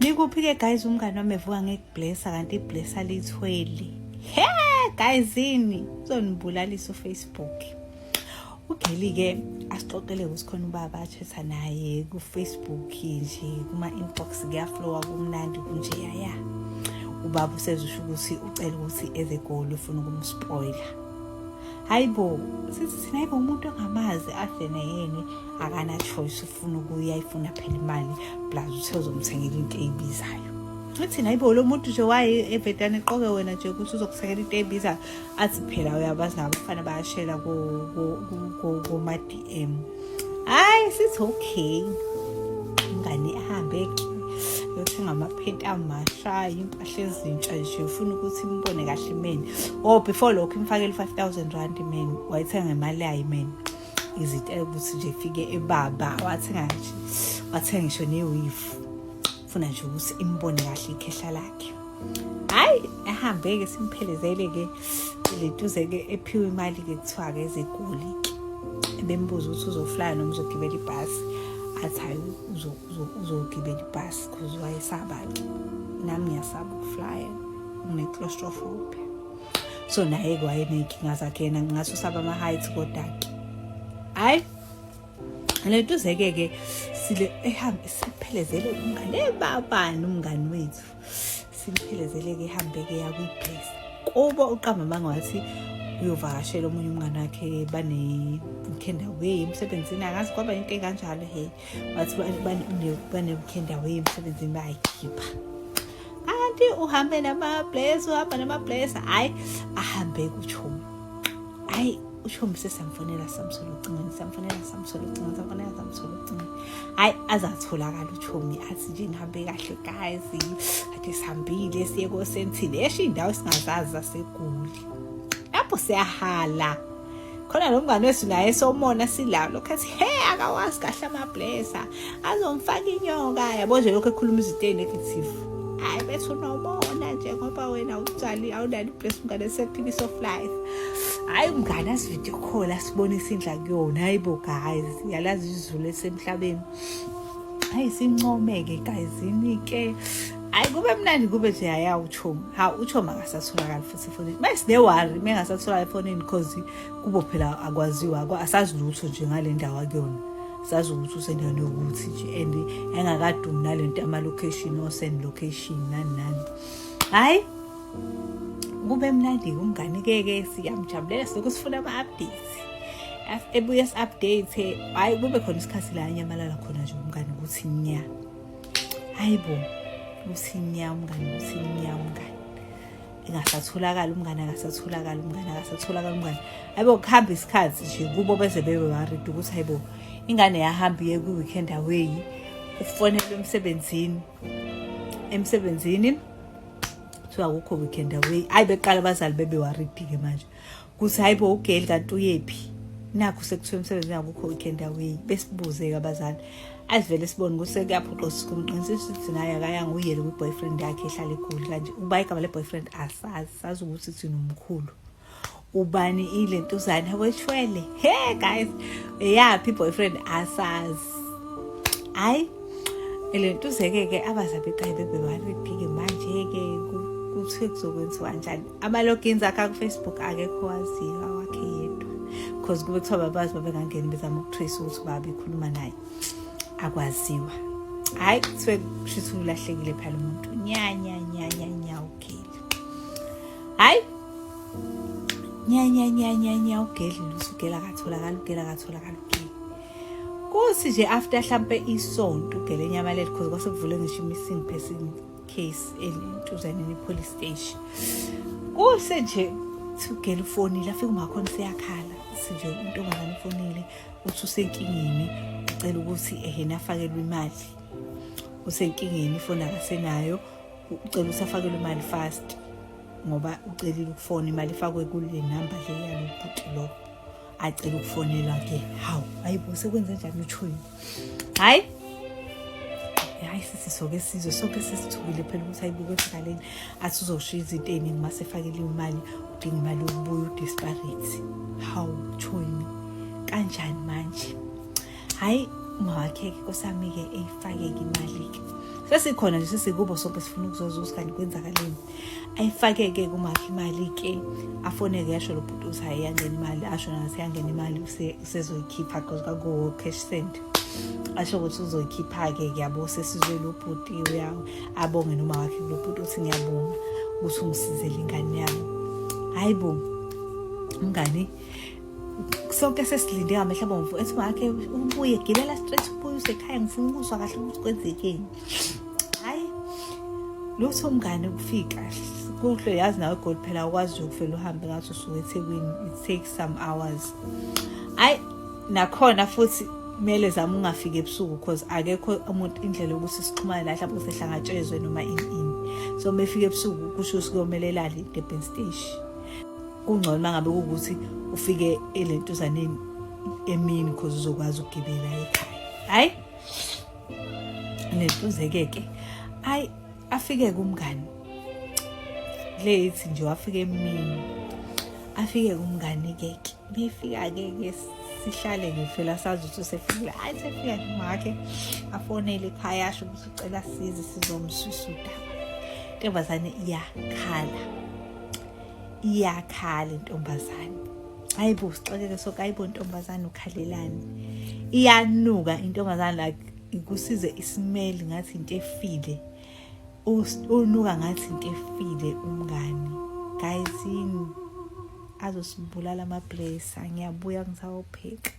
Nikuphi-ke guys, umngani wami evuka ngekublessa, kanti iblessa lithwele. He guys, ini uzonibulalisa uFacebook. Ugeli-ke asixoxele ukuthi khona ubaba achetha naye ku-Facebook nje, kuma-inbox kuyaflowa, kumnandi kunje yaya. Ubaba usezusho ukuthi ucela ukuthi eze eGoli, ufuna ukumspoiler. Hayi bo, sithi thina hayibo, umuntu ongamazi adlene yena akana choice, ufuna ukuya, ifuna phela imali, plus uthe uzomthengela into eyibizayo. Uthi hayibo, lo muntu nje waye evedane eqoke wena nje ukuthi uzokuthengela into eyibizayo. Athi phela uyabazi nabafana bayashela kuma-DM. Hayi, sithi okay, umngani ahambe ke yothenga amaphenti amasha, impahla ezintsha nje, ufuna ukuthi imbone kahle meni. Oh, before lokho imfakele R5000 man, wayithenga ngemali yayo man, izinto ukuthi nje ifike ebaba, wathenga nje, wathenga ngisho ne-weave, ufuna nje ukuthi imbone kahle ikhehla lakhe. Hayi, ahambe-ke, simphelezele-ke letuze-ke, ephiwe imali-ke, kuthiwa-ke ezeGoli-ke. Ebembuza ukuthi uzoflya noma uzogibela ibhasi, athi hayi, uzogibela ibhasi cause wayesaba-ke. Nami ngiyasaba ukuflya, ngine-claustrophobia. So naye-ke wayeney'nkinga zakhe yena, ngathi usaba ama-heights, kodwa-ke hhayi, lentuzeke-ke sile ehambe siphelezele umngane ebabani, umngani wethu, simphelezele-ke, ehambe-ke yakwibless kubo. Uqamba amanga, wathi uyovakashela omunye umngane wakhe, bane-weekend away emsebenzini, angazi kwaba into ekanjalo. He, wathi bane-weekend away emsebenzini, bayayikhipha, kanti uhambe nama-bless, uhamba nama-bless. Hhayi, ahambe kuchomi, hhayi, uchomi sesamfonela, samthola ocingweni, samfonela, samthola ocingweni, samfonela, samthola ocingweni. Hhayi, azatholakala uchomi, athi nje ngihambe kahle guys, kade sihambile siye koSenthile, esho iy'ndawo esingazazi zaseGoli. Lapho siyahala khona lo mngane wethu naye somona sila lokhu, athi he, akawazi kahle amablesa, azomfaka inyoka, yabo nje lokhu ekhuluma izinto ey'negative. Hayi, bethi unomona nje ngoba wena utshali awunalo ibless, umngane sephilisa of life. Hhayi, umngane asivideo call, asibonise indla kuyona. Hayi bo guys, yalazi izulu esemhlabeni. Hayi, sincome-ke guys, ini-ke, hayi, kube mnandi, kube nje haya. Uchomi, ha, uchomi akasatholakali futhi efonini. Mase sine-worry mengasatholakali efonini, cause kubo phela akwaziwa, asazi lutho nje ngale ndawo akuyona, sazi ukuthi usendaweni yokuthi nje and engakadumi nalento ama-location, o-send location, nani nani. Hhayi, kube mnandi-ke, umngani-ke-ke siyamjabulela, silokhu sifuna ama-updates, ebuye si-update. Hhayi, kube khona isikhathi la anyamalala khona nje umngani, ukuthi nya, hayi bo, uthi nya umngani, uthi nya umngani, engasatholakali umngani, akasatholakali umngani, akasatholakali umngani. Hayibo, kuhamba isikhathi nje kubo beze bebe worried ukuthi hayibo, ingane yahamba iye kwi-weekend away, ufonelwe emsebenzini, emsebenzini kuthiwa akukho weekend away. Hayi, beqala abazali bebe worried-ke manje kuthi hayibo, ugeli kanti uyephi, nakhu sekuthiwa emsebenzini akukho weekend away. Besibuze-ke abazali, asivele sibone ukuthi sekuyaphoqa sikumqinisisa ukuthi naye akayanga, uyele kwi-boyfriend yakhe ehlala eGoli. Kanje uba igama le-boyfriend asazi, sazi ukuthi thina umkhulu ubani, ile ntuzane aweshwele. He guys, eyaphi i-boyfriend asazi. Hayi, le ntuzeke-ke abazabe beqale bebe worried-ke manje-ke kuthiwe kuzokwenziwa njani. Ama-logins akhe aku-Facebook akekho waziyo, awakhe yedwa, because kube kuthiwa babazi babengangeni bezama ukutrace ukuthi ubaba ekhuluma naye, akwaziwa. Hhayi, kuthiwe kushuthi ulahlekile phela umuntu, nya nya nya nya nya ugeli. Hhayi, nya nya nya nya nya ugeli, lutho, ugeli akatholakali, ugeli akatholakali, ugeli. Kuthi nje after hlampe isonto ugele enyamalele, because kwase kuvule ngisho i-missing person case elentuzaneni police station. Kuse nje ugele ufonile, afike umakhona seyakhala, sinje intombazane ufonile, uthi usenkingeni, ucela ukuthi ehena afakelwe imali, usenkingeni, ifoni akasenayo, ucela ukuthi afakelwe imali fast, ngoba ucelile ukufona imali ifakwe kule namba le yalo bhuti lo acela ukufonela ke. Hawu, hayibo, sekwenze njani uchoyi? Hayi hayi, sisi soke sizwe, sonke sisithukile phela ukuthi hayibo, kwenzakaleni? Athi uzoshiya izinto ey'ningi uma sefakile imali, udinga imali yokubuya, udesperate. Hawu choyi, kanjani manje? Hhayi. Uma wakhe-ke kosami-ke eyifake-ke imali-ke sesikhona nje sesikubo sonke sifuna ukuzoza ukuthi kanti kwenzakaleni ayifake-ke kumakhe imali-ke afoneke yasho lo bhuti ukuthi hhayi iyangena imali asho nathi yangena imali usezoyikhipha because kwakuwo-cash send asho ukuthi uzoyikhipha-ke kuyabo sesizwe lo bhuti abonge noma wakhe kulo bhuti uthi ngiyabonga ukuthi ungisizele ingane yami hhayi bo umngani sonke sesilinde ngamehlo abomvu ethi makhe ubuye gibela straight ubuye usekhaya ngifuna ukuzwa kahle ukuthi kwenzekeni hayi lutho umngane ukufika kuhle yazi nawe egoli phela ukwazi ukufela uhambe ngathi usuke ethekwini it takes some hours hayi nakhona futhi kumele zama ungafiki ebusuku because akekho umuntu indlela yokuthi sixhumane la mhlawumbe sehlangatshezwe noma ini ini so uma efika ebusuku kusho ukuthi kuyomele elale idurban station kungcono uma ngabe kuwukuthi ufike elentuzaneni emini because uzokwazi ukugibela ekhaya hayi lentuzeke-ke hayi afike kumngani late nje wafika emini afike kumngani-ke ke befika-ke ke sihlale nje phela sazi ukuthi usefikile hayi sefika nje makhe afonele ekhaya asho ukuthi ucela size sizomswisa udaba intombazane iyakhala iyakhala intombazane hayi bo sixakeke soke hayi bo ntombazane ukhalelani iyanuka intombazane like ikusize isimeli ngathi into efile unuka ngathi into efile umngani guys yini azosibulala ama-blesser ngiyabuya ngisawupheka.